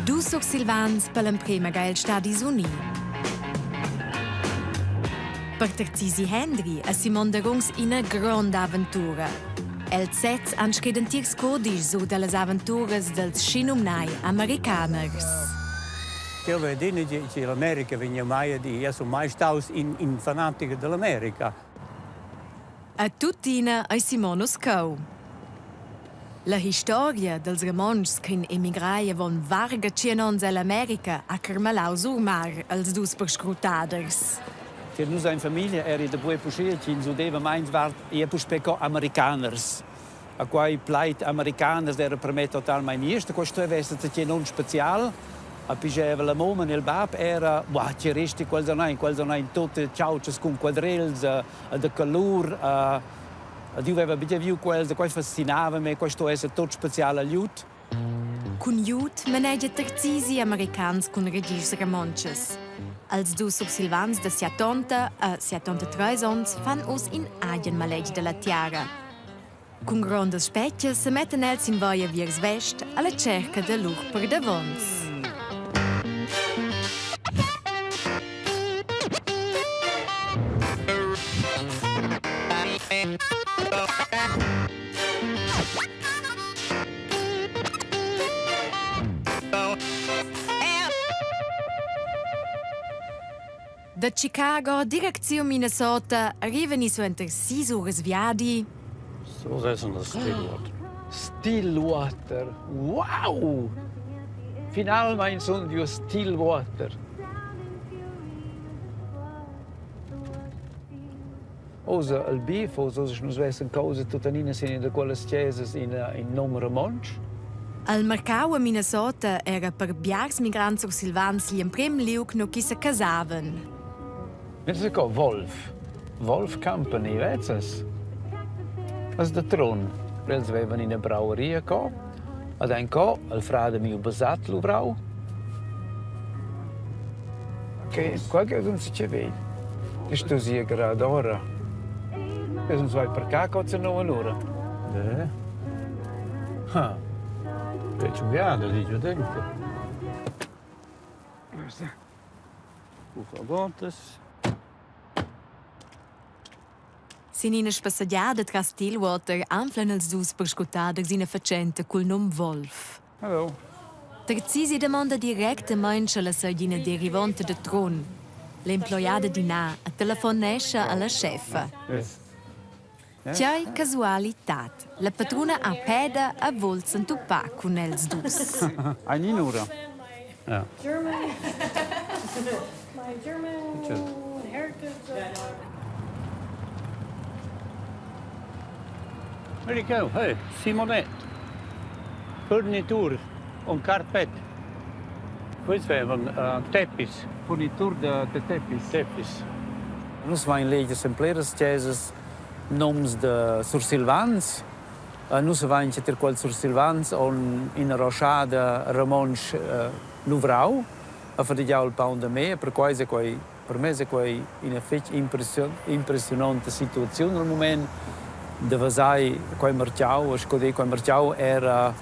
Dus Sursilvans per l'emprema ga els Stadis Uni. Per Tarzisi Hendry e Simon Derungs ina gronda aventura. Els sez han scrit entirs codischs sur dallas aventuras dels schinumnai americaners. Io vedo che l'America vegna mai a dir, io sun mai staus in, in fanatico dell'America. E tuttina ei Simon uss cheu. La historia dals Romontschs ch'ein emigrai avon varga tschien onns ell'America ha carmalau sur mar als dus perscrutaders. Tier nus en famiglia eri da buca puschia ch'ins udeva meinsvart eir puspè co americaners. A quai plaid americaners era per me totalmein jester, quai stueva esser tgei non special. A pigiava la mumma nel bab era, buah, tgei resti quels han ein, quels han ein tutte chautschas cun quadrels, da colur, Ed jeu veva buca viu quels e quei fascinava me, quei sto esser tut special a glieud. Cun glieud manegia Tarzisi americans cun regischs romontschas. Els dus sursilvans da siatonta e siatontatreis onns fan uss in agen maletg dalla tiara. Cun grondas spetgas semettan els sin via viers vest alla tscherca da lur perdavons. Da Chicago direcziun Minnesota arrivan i suenter sis uras viadi. So essen das Stillwater. Stillwater. Wow! Finalmein sun jeu Stillwater. Oz il bif, oz nus vessen causa tuttenina sin da quellas chesas in, in nom romontsch. Al marcau a Minnesota era per biars migrants sursilvans gl'emprem liug no chi se casavan. Nel co Wolf. Wolf Company, vezzas? As da Trun. Els vevan ina braueria co. Ad ein co, il frar da miu basat luvrau. Che qua che sun se vegl. Isto sia grad ora. Es uns vai per ca cozza nova lura. Eh. Ha. Fece un viaggio lì giù dentro. Uffa Sin ina spassegiada tras Stillwater anflan els dus perscrutaders ina fatschenta cul num Wolf. Hello. Tarzisi damonda directamain sche la seigi ina derivonta da Trun. L'emploiada di na e telefonescha alla scheffa. Yes. Tgei casualitad! La patruna ha peda e vul s'entupar cun els dus. Ein in'ura. Ja. There you go. Hey, Simonet. Furnitur und carpet. Quels vevan uh, teppis. Furnitur de, de teppis. Teppis. Nus vain leger sen pleras chesas noms da sursilvans. Nus avain tier quels sursilvans on ina roschada romontsch luvrau a fadigiau il paun da me e perquai è quei per me è quei ina fetg impressiononta situaziun al mument da vesair quei marciau e sco dir quei marciau era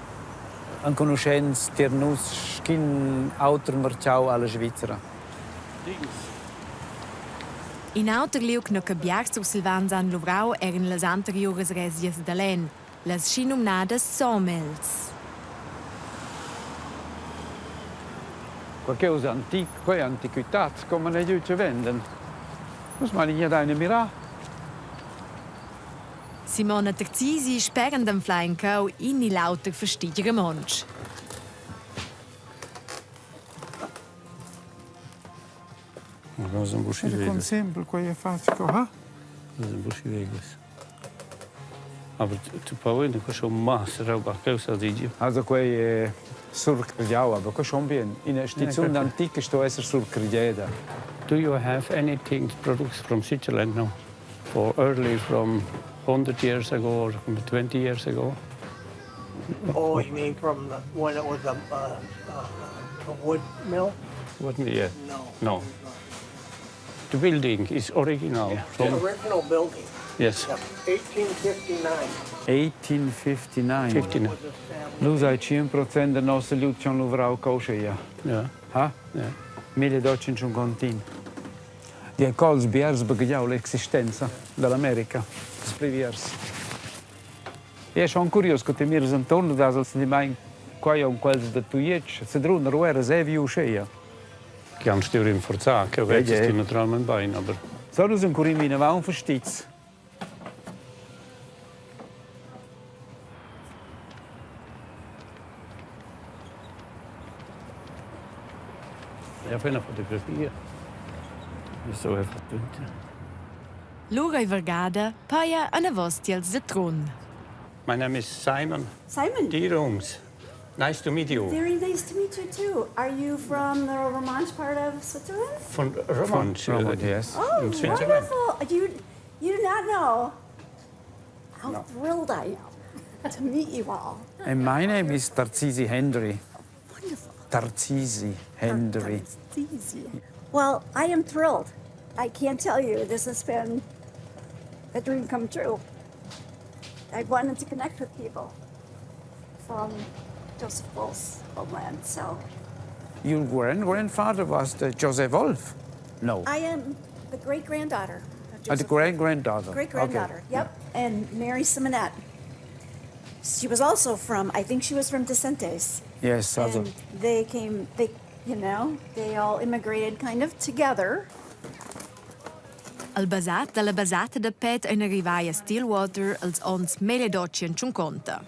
enconuschents tier nus sc'in auter marciau alla Svizra. In auter liug nua che biars Sursilvans han luvrau eran las anteriuras resgias da lenn, las schinumnadas sawmills. Quei che uss antic, quei antiquitats, come ne giu che venden. Nus mein gnir eine mirar. Simona Terzisi speran d'anflar in cheu in ni l'auter fastidi romontsch. Con sempel quei è fatg co, ha? Aber tu poi in schon massa roba che sa dici. Also quei è surcregiau, aber quei schon bien. Ina stiziun antica sto esser surcregiada. Do you have anything products from Switzerland now? For early from 100 years ago or from 20 years ago? Oh, you mean from the when it was a, uh, uh, a wood mill? What yeah. No. No. The building is original. The From, original building. Yes. 1859. 1859. 59. Was established. Nus hai 100% da nossa glieud che han luvrau co uscheia. Ja. Ha? Ja. 1851. Di cols biars baghegiau l'existenza dall'America, ils pli biars. E schon curios co ti miras enturn das als sentiment qua aunc quels da Tujetsch, Sedrun, Rueras, Evi uscheia. Che han stuiu rinforzar, che vezzas ti naturalmein bein, aber So nus encurim vinavon fastizs. Ja, fai una fotografia. So è fatto. Lura ei vargada paia anavos tiels da Trun. My name is Simon. Simon. Dirungs. Nice to meet you. Very nice to meet you too. Are you from the Romansh part of Switzerland? Von Romansh. Von Romansh, yes. Oh, In Switzerland. wonderful. You, you do not know how thrilled I am to meet you all. And my name is Tarzisi Hendry. Wonderful. Tarzisi Hendry. Easy. Well, I am thrilled. I can't tell you, this has been a dream come true. I wanted to connect with people from Joseph Wolf's homeland, so Your grand grandfather was the Joseph Wolf? No. I am the great granddaughter of Ah, Joseph. the great granddaughter. Great granddaughter, yep. And Mary Simonette. She was also from, I think she was from Decentes. Yes, also. And they came, they, you know, they all immigrated kind of together. Al basat dalla basata da Pet ein arrivai a Stillwater els onns 1850.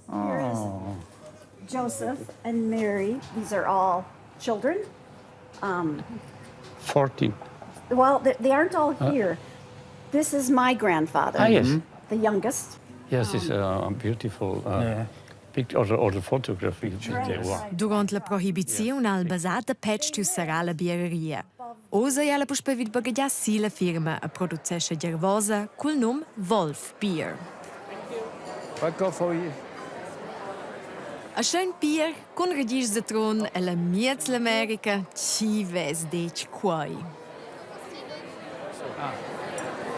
Oh. Joseph and Mary, these are all children. 14. Well, they, they aren't all here. This is my grandfather. Ah, yes. The youngest. Yes, it's a beautiful picture or, or the photography. Right. Durant la prohibiziun ha il basat da Pet stuiu serrar la biereria. Oz ei ella puspei vid baghegiar si la firma e producescha gervosa cul num Wolf Beer. Qualcosa foi A schön Bier cun regisch da Trun ella miez l'America, chi vess detg quei?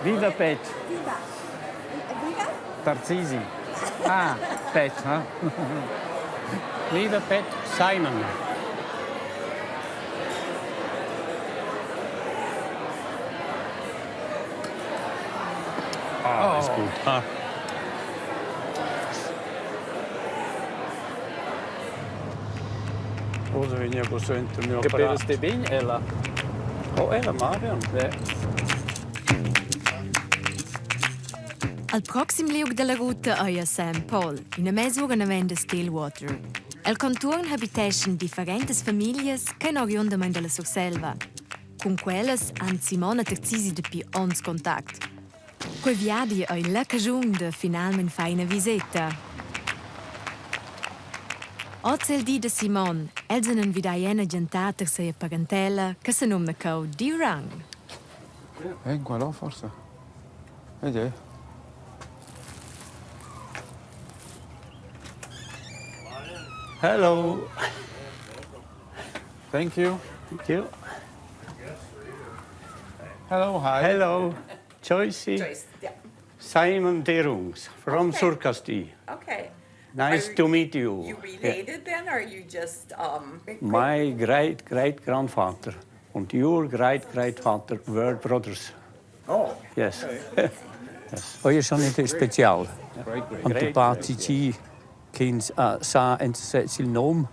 Viva Pet! Viva. Viva? Tarzisi. Ah, Pet, ha? Viva Pet Simon. Ah, ist gut. Ah. Osa vegna co suenter mio Caperas apparat. te ben, ella? Oh, ella Marion. Ja. Al proxim liug dalla ruta ei a St. Paul, ina mes'ura naven da Stillwater. El contuorn habiteschan differentas famiglias ch'ein oriundamein dalla Surselva. Cun quellas han Simona Terzisi dapi onns contact. Quei viadi ei la caschun da finalmein far ina viseta. Oz el di da Simon, els han envidai ina gentar ter sia parentela che senumna cheu Dirang. Eh, qua forse. Vedi? Hello. Thank you. Thank you. Hello, hi. Hello. Joycey. Joyce, yeah. Simon Derungs from Okay. Surcasti. Okay. Nice Are to meet you. You related then, or are you just, My great great grandfather and your great great father were brothers. Oh. Yes. yes. Oh, è schon nicht spezial. Antipati chi ch'ins sa ensez il nom.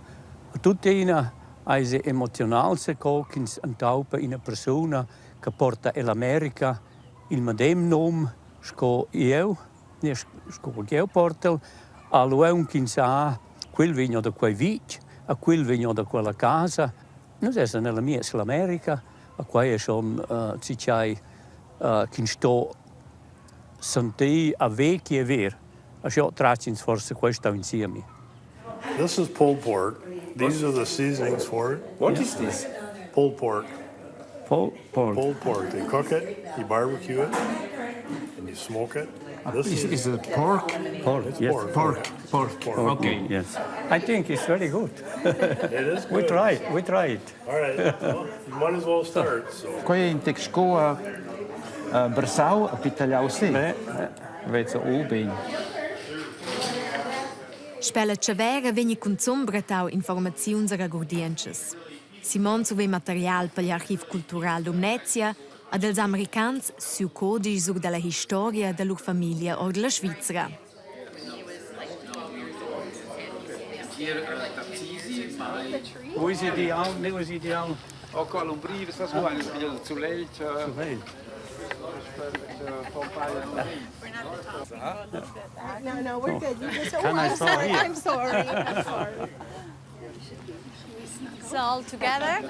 Tuttina eisi emozional co ch'ins entaupa ina persuna che porta ell'America il medem num sco jeu, ne sco ch'jeu portel, a lu aunc ch'ins sa quel vegn da quei vitg, a quel vegn da quella casa. Nus essan nella miez l'America, a quei è schon uh, cicai uh, ch'ins sto sentir a ver chi è ver. Aschia tratg'ins forse questa insieme. This is pulled pork. These are the seasonings for it. What is this? Pulled pork. Pulled pork. Pulled pork. They cook it, you barbecue it, and you smoke it. This Is, is it pork? Pork, It's yes. pork. Pork, pork. Pork. Okay. Yes. I think it's very good. It is We good. try it, we try it. All right, well, you might as well start, so. Quei è in tec sco uh, brassau e pitagliau si. Vezza o bein. Sper la tschavera vegni cunzun brattau informaziuns e regurdientschas. Simon survegn material per gl'archiv cultural Lumnezia ad els americans siu codisch sur dalla historia da lur famiglia ord la Svizra. Wo ist ideal? Wo ist ideal? O qua l'umbriva, sa sguarda, il sulegl. Sulegl. No, no, we're good. You just, oh, Can I I'm saw sorry. here? I'm sorry. I'm sorry. So all together.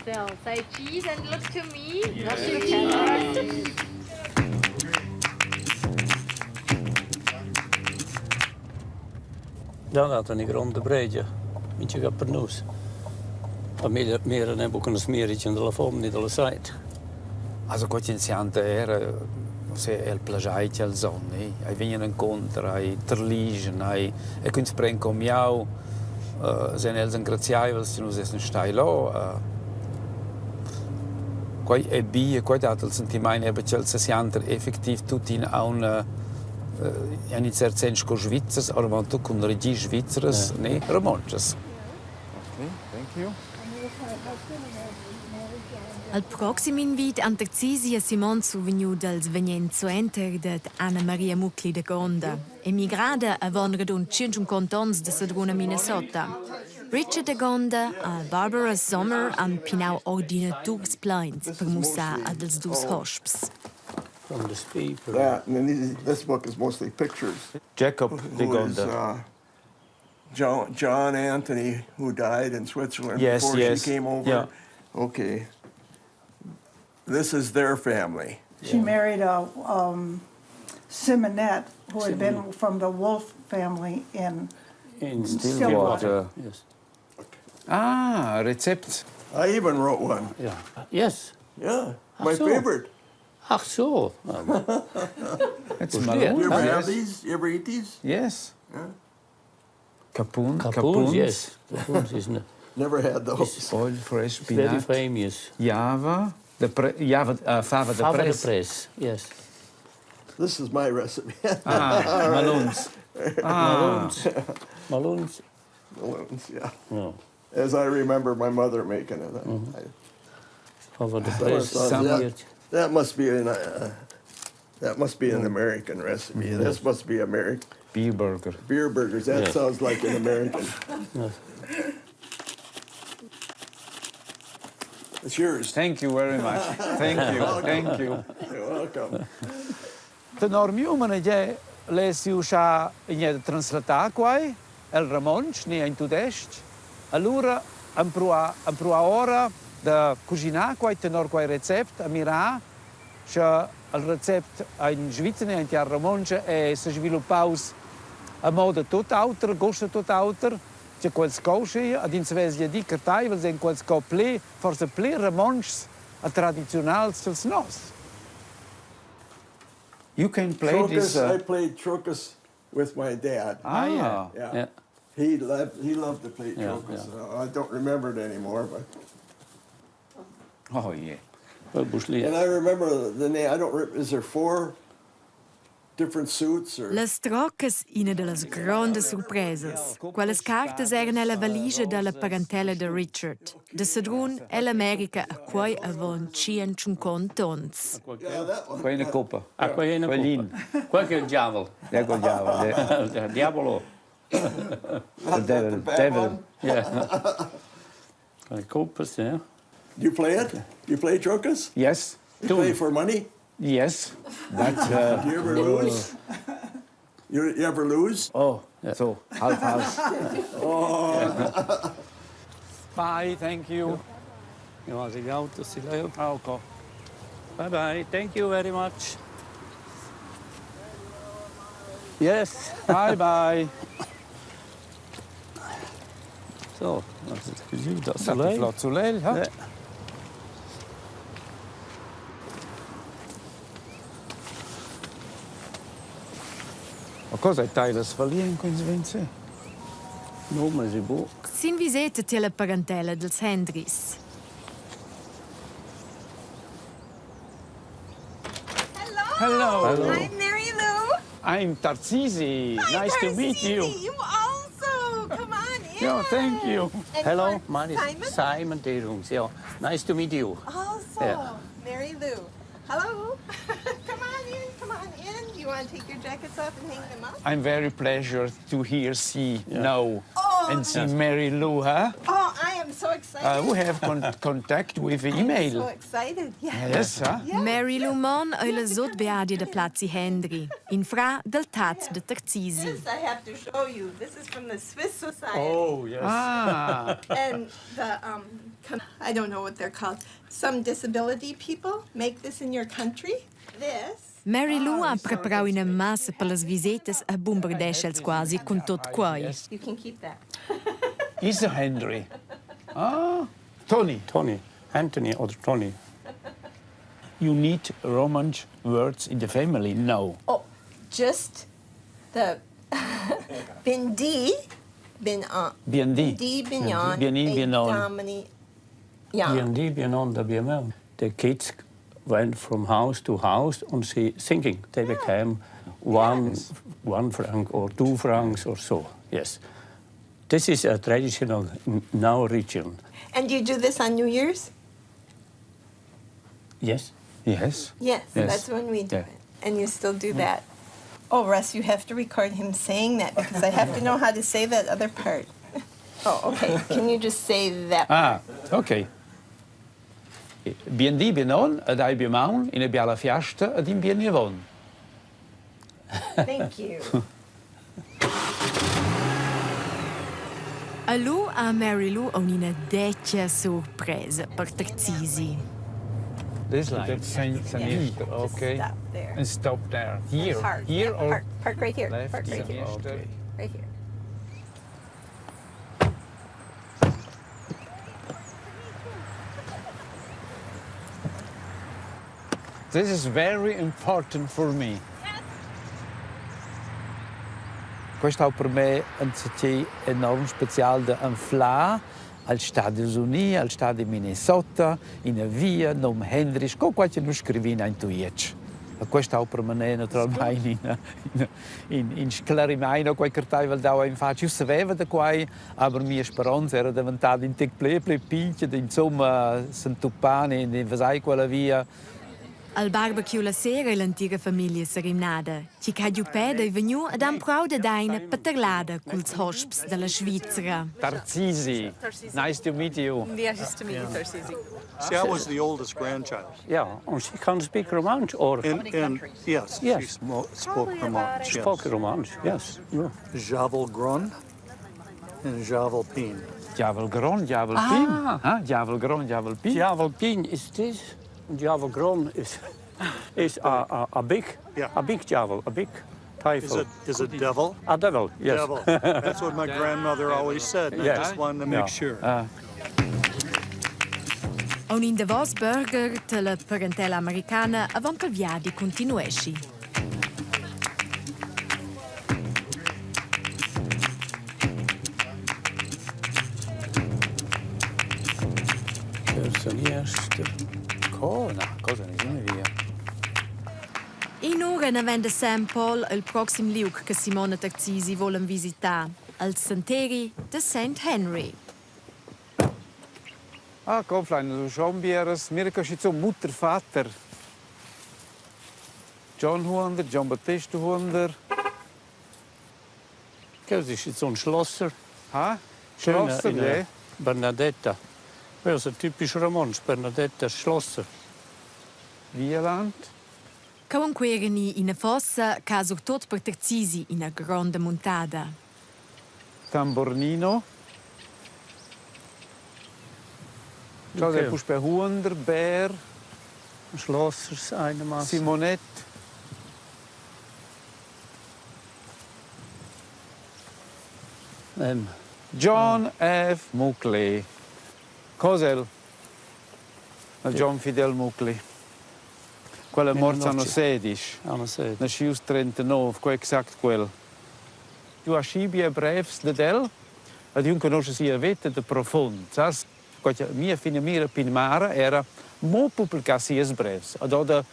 So say cheese and look to me, not to each other. Ja, dat è una gronda bregia. Mincha per nus. A meglio mira ne buca una smerigia dalla fom ni dalla seit. Also quei iniziante era se el plagiai ch'els on, ne? Ei vegnan encunter, ei terligen, ei e ch'ins pren comiau, uh, sen els engraziaivels che nus essen stai là. Uh, quei è bi e quei dat il sentiment eben ch'els se sianter effektiv tuttina auna uh, in cert sen sco Svizzers, oravant tut cun regisch svizras, ne, romontschas. Okay, thank you. Al proxim invit han Tarzisi e Simon survegniu dals vegnents suenter dad Anna Maria Muckli da Gonda, emigrada avon radund 150 onns da Sedrun a Minnesota. Richard da Gonda e Barbara Sommer han pinau ordinaturs pleins per mussar ad els dus hosps. From the paper. That, and then these, this book is mostly pictures. Jacob de Who is, Gonda. uh, John, John Anthony, who died in Switzerland Yes, before yes. she came over. Yeah. Okay. This is their family. She married a um, Simonette, who had been from the Wolf family in In Stillwater. Yes. Ah, recept. I even wrote one. Yeah. Yes. Yeah, my so. favorite. Ach so. It's Yes. You ever have Yes. these? You ever eat these? Yes. Capun, Capuns, yes. Capuns is Never had those. Oil fresh very spinach. famous. Java, de pre, Java, uh, fava de Fava de pres. pres, yes. This is my recipe. Ah, maluns. Ah, Maluns. Maluns. Balloons, yeah. No. As I remember my mother making it. I- Fava de pres. That, that must be an uh, that must be an American recipe. This must be American beer burger. beer burgers. That Yeah. sounds like an American. It's yours. Thank you very much. Thank you. Thank you. You're welcome. Tenor miu manager less iu scha gnir translatà quai el romontsch ni in tudestg. Alura empruà empruà ora da cuschinar quai tenor quai recept, a mirar scha il recept in Svizra ni in tiara romontscha è sesviluppaus a moda tut auter, gusta tut auter che quels co ad ins vess gia dir carteivels en quels co pli, forsa pli romontschs e tradiziunals ch'els nos. You can play Trochus, this. I played Trochus with my dad. ah, yeah. Yeah. Yeah. He loved he loved to play Yeah, Trochus. I don't remember it anymore, but Oh yeah. Well, Buschli. and I remember the name. I don't. Re- is there four different suits or? Las troccas, ina dallas grondas surpresas. Quellas cartas eran ella valigia dalla parentella da Richard, da Sedrun ell'America a quei avon 150 onns. Yeah, that one. Quella è una coppa. Ah, quella è una Quell'in. coppa. Quel che è il diavolo. Ecco il diavolo. Il diavolo. The devil. bad Devil. one? Yeah. La coppa, sì. You play it? You play Trochus? Yes. You play for money? Yes. But uh, Do you ever lose? You, you ever lose? oh, so half half. Bye, thank you. Ja, also gli auto si leu. Ah, okay. Bye bye. Thank you very much. Yes. Bye bye. So, also, das Flott soleil, ha? Ja. Cosa tailas valien quins vencer? No, ma si buc. Sin viseta tier la parentela dels Hendris. Hello. Hello. I'm Mary Lou. I'm Tarzisi. Hi, nice to meet you. Tarsisi. You also. Come on in. Yeah, thank you. And Hello, you are my name Simon? is Simon Derungs. Yeah, nice to meet you. Also, Yeah. Mary Lou. Hello. come on in. Come on in. You want to take your jackets off and hang them up? I'm very pleasure to hear, see, know, Oh. and see Mary Lou, huh? Oh, I am so excited. Uh, we have con contact with I'm so email. excited. Yeah. Yes, huh? Yeah. Mary Lou Monn ei la sot beadia da Plazi Hendry, in fra del tat de Tarzisi. This I have to show you. This is from the Swiss Society. Oh, yes. Ah, And the um, com- I don't know what they're called. Some disability people make this in your country. This. Mary Lou ha preparau ina massa per las visetas e bombardescha els quasi cun tot quei. You can keep that. is a Henry. Ah, Tony. Tony, Anthony or Tony. You need Romansh words in the family now. Oh, just the bin D, bin on. Bien di. D bin on. Bien i, bien on. Domini. Ja. B&D, beyond the BML. The kids went from house to house and see, singing. They became one, one franc or two francs or so. Yes. This is a traditional now region. And do you do this on New Year's? Yes. Yes. Yes, Yes. that's when we do Yeah. it. And you still do that. Oh, Russ, you have to record him saying that because I have to know how to say that other part. Oh, okay. Can you just say that? Ah, ok. Bien di, bien on, ed ai bien maun, ina biala fiasta ed in bien avon. Thank you. E lu ha Mary Lou aunc ina detga surpresa per Tarzisi. This line. That's sanister, okay. Just stop there. And stop there. Here. Park. Here Yeah, or park. Park right here. left? Park right here. Okay. Right here. This is very important for me. Questo per me è enorm special da anflar als Stati Uniti, al Stato di Minnesota, in una via nom Hendrich, co qua che nu scrivina in Tujetsch. E questo per me naturalmente in, in, in, in sclarimaino quei cartaivel dau in faccia. Io saveva da quai, aber mia speranza era diventata in tec ple ple pinche, insomma, s'entupane in vasai quella via. Al barbecue la sera ei l'entira famiglia serimnada. Chi che ha giu peda ei vegniu ed han prau da dar ina paterlada culs hosps dalla Svizra. Tarzisi. Nice to meet you. Yeah, nice to meet you, Tarsisi. See, I was the oldest grandchild. Yeah, and she can speak Romansh or And, and yes, she Yes. smo- spoke Romansh. Yes. spoke Romansh. Yes. Yeah. Javel Grun and Javel Pin. Diavel Gron, Diavel Pin. Ah. Diavel Gron, Diavel Pin. Javel Pin is this, and Javel Gron is is a, a, a big Yeah. a big javel, a big Is typhon. it is it devil? A devil, yes. Devil. That's what my grandmother always said, and I Yeah. just wanted to make Yeah. sure. Aunc in davos burger dalla parentela americana avon ch'il viadi continueschi. Seniester. Co? No, cosa ne sono via? In'ura naven da St. Paul il proxim liug che Simona Tarzisi volan visitar, al santeri da St. Henry. Ah, komm, Flein, du schon bieres. Mir kannst du Mutter, Vater. John Huonder, John Battista Huonder. Das ist jetzt so ein Schlosser. Ha? Schöner Schlosser, in ja. Bernadetta. Das ist ein typisch Romansch, Bernadetta Schlosser. Wieland. Cheu enqueran ina fossa che ha surtut per Tarzisi ina gronda muntada. Tambornino. Ciao, okay. Puspè Huonder, Bär, Schlossers einigermaßen. Simonet. Ähm, John F. Muckley. Cos'è? Il John Fidel Muckley. Quella è morta anno 16. Anno 16. Nascius 39, quel exact quel. Giu aschi bia brevs dad el ed ün conosce sia veta da profund, sas? Quai che mia finamira primara era mo publicar sias brevs. Ed oder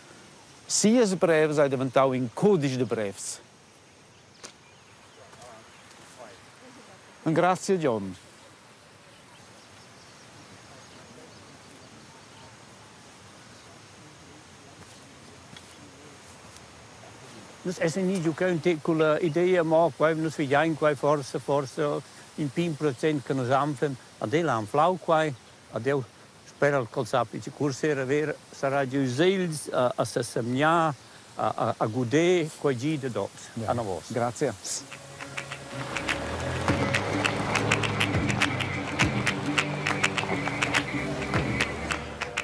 sias brevs hai daventau in cudisch da brevs. Grazie Gion. Nus essan gnü giò cheu ün tec culla idea, mo quai nus vegiain quai forsa, forsa ün pin procent che nus anflem. Ad el ha anflau quai, ad eu sperel ch'el sappi che cur sera ver sarà giü segls a, a sesemgnar, a, a, a guder quei gi dad hoz anavos. Grazie.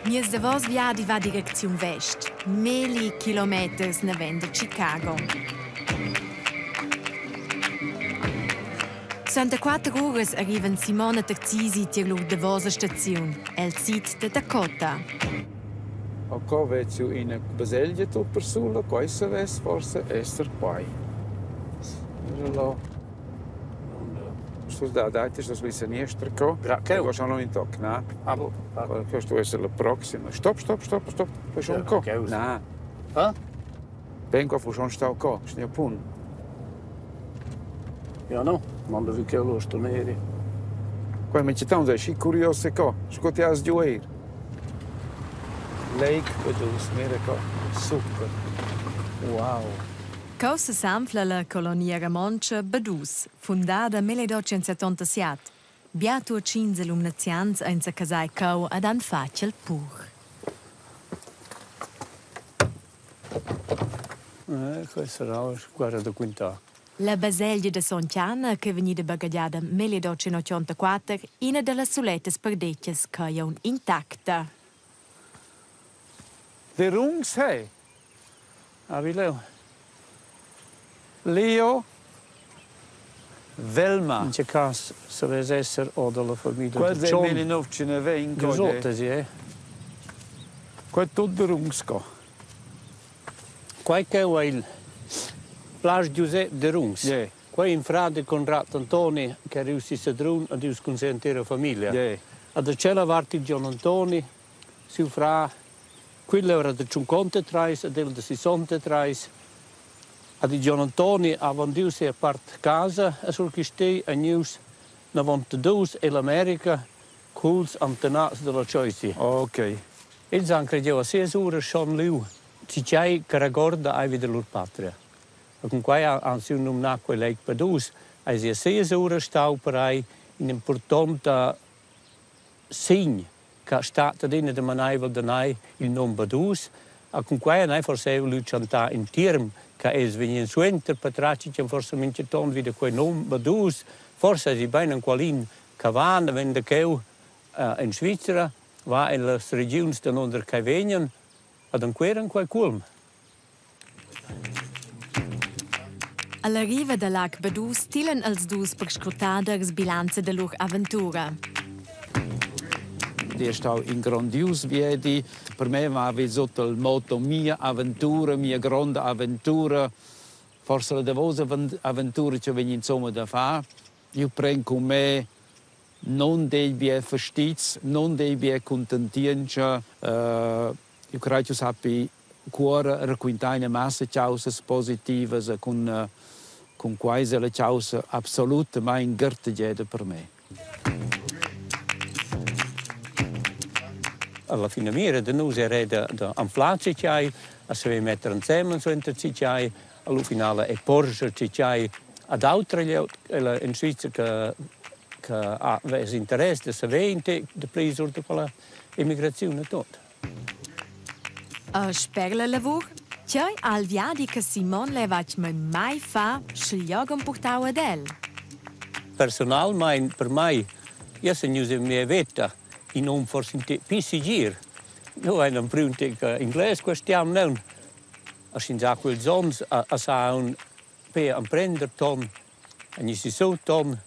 Nies davos viadi va direcziun vest, melli kilometers naven da Chicago. Suenter quatter uras arrivan Simona Tarzisi tier lur davosa staziun, el sid da Dakota. A co vezzu ina baselgia tut persula, quai savess forsa esser quai. Sto da dai sto sulla sinistra co. Cheu schon noch in toc, na? Ah, Questo essere la prossima. Stop, stop, stop, stop. Poi schon co. Na. Ah? Ben qua fu schon stau co, signor Pun. Ja no, manda vi cheu lo sto neri. Quai minchatant è schi curios co, sco ti has giu eir. Lake Badus, mira co, super. Wow. Cheu sesanfla la colonia romontscha Badus, fundada 1877. Bia tuatschins e lumnezians ein secasai cheu ed han fatg il pur. Eh, quai sarà guarda da quintar. La baselgia da Sontg Anna che vegnida baghegiada 1884, ina dallas sulettas perdetgas ch'ei aunc intacta. Derungs hey. Ah, vi leu. Leo Velma. In che cas savess esser o dalla famiglia Quel da del John. 1920. Giusotte, sì, eh? Quel tot Derungs co. Quai cheu ei il Plasch Giusep Derungs. Yeah. Quei in fra de Conrad Antoni che arrius si Sedrun ed ius cun sia entira famiglia. Yeah. A da tschella vart il Gion Antoni, siu fra, quel era da tschuncontatreis ed el da sissontatreis. Ad il Gion Antoni ha vendiu sia part casa a Surchistei e gnius 92 ell'America culs antenats dalla Choisi. Ok. Els han crediu a sias uras schon liu tgei che regorda ei vi da lur patria. E cun quei han siu numnà quei letg Badus, eis ei a sias uras stau per ei in impurtonta segn che stat adina da maneivel da nai il num Badus. E cun quei han ei forse era vuliu tschentar in tierm che els vegnien suenter patratg che forse mintgaton vi da quei num Badus, forse eisi bein enqualin che van vegn da cheu en Svizra, va en las regiuns danunder ch'ei vegnan ad enqueran quei cuolm. Alla riva da lag Badus tilan els dus perscrutaders bilanza da lur aventura. È stau in grandius viedi. Per me va sotto il motto mia aventura, mia gronda aventura. Forse la davosa aventura che vegn insomma da far. Io prend con me non dei bia fastizs, non dei bia contentientscha. Io crei che sappi cuora raquintar ina massa causas positivas e cun cun quai è la causa absolutamaing gartegiada per me. Alla finamira da nus era da, da anflar tgei, a saver metter ensemen suenter tgei, alla finala e porscher tgei ad autra glieud in Svizra che che ha vess interess da saver in tec dapli sur da quella emigraziun e tot. E sper la lavur, tgei ha il viadi che Simon leva mai fa, schiglioc empurtau ad el? Personalmein per mei, io sun ius in mia veta in um forse in tec pli segir. Nu ein empriu in tec inglés quest'jamna neun. A sch'ins ha quels onns a, a sa aunc per emprender ton, a gni sissu ton,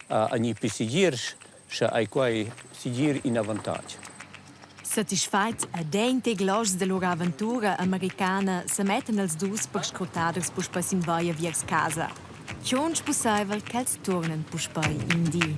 a gni pli segirs, sche ei quei segir in avantatg. Satisfait ed ein loschs da lur aventura americana semettan els dus perscrutaders puspei sin via viers casa. Tgunsch pusseivel ch'els tuornan puspei in di.